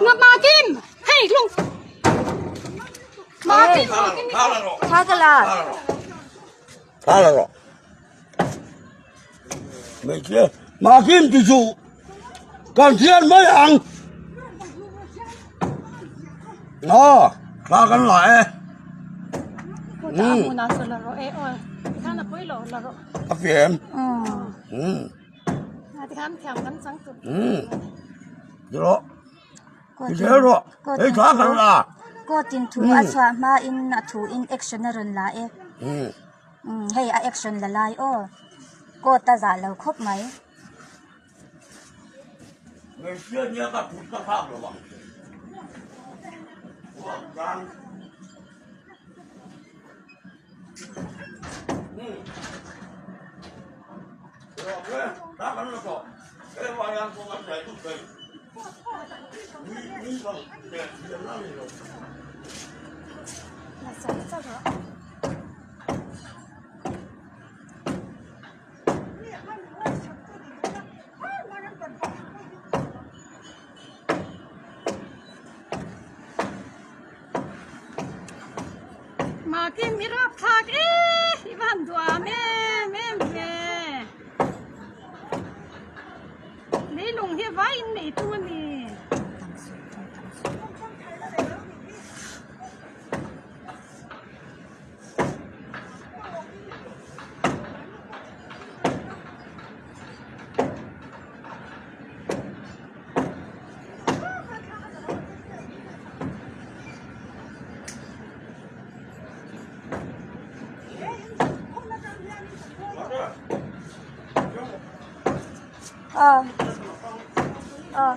Nga ma kim hei lung ma kim ma kim Tha ka la. Tha la ro. Mei chia ma kim ti chu kan thian mai ang. No, tha kan la e. Ko ta mu na so la ro e o. Khan a poi lo la ro. A fiam. Um. A ti khan thiam kan chang tu. Um. Ti ro. Ti zel ro. Hei tha kan la. Court in thu a chhuah hma in a thu in action a rawn la e. Um hei a action la lai aw. Court a zah lo khawp mai. Hmeichhia nia ka thut ka thlak lo ang. Huang tlang. La char char rawh. Mahkim i rap thlak e i van duam em em ve leilung hi vai in nei tu a ni. Ờ. Ờ.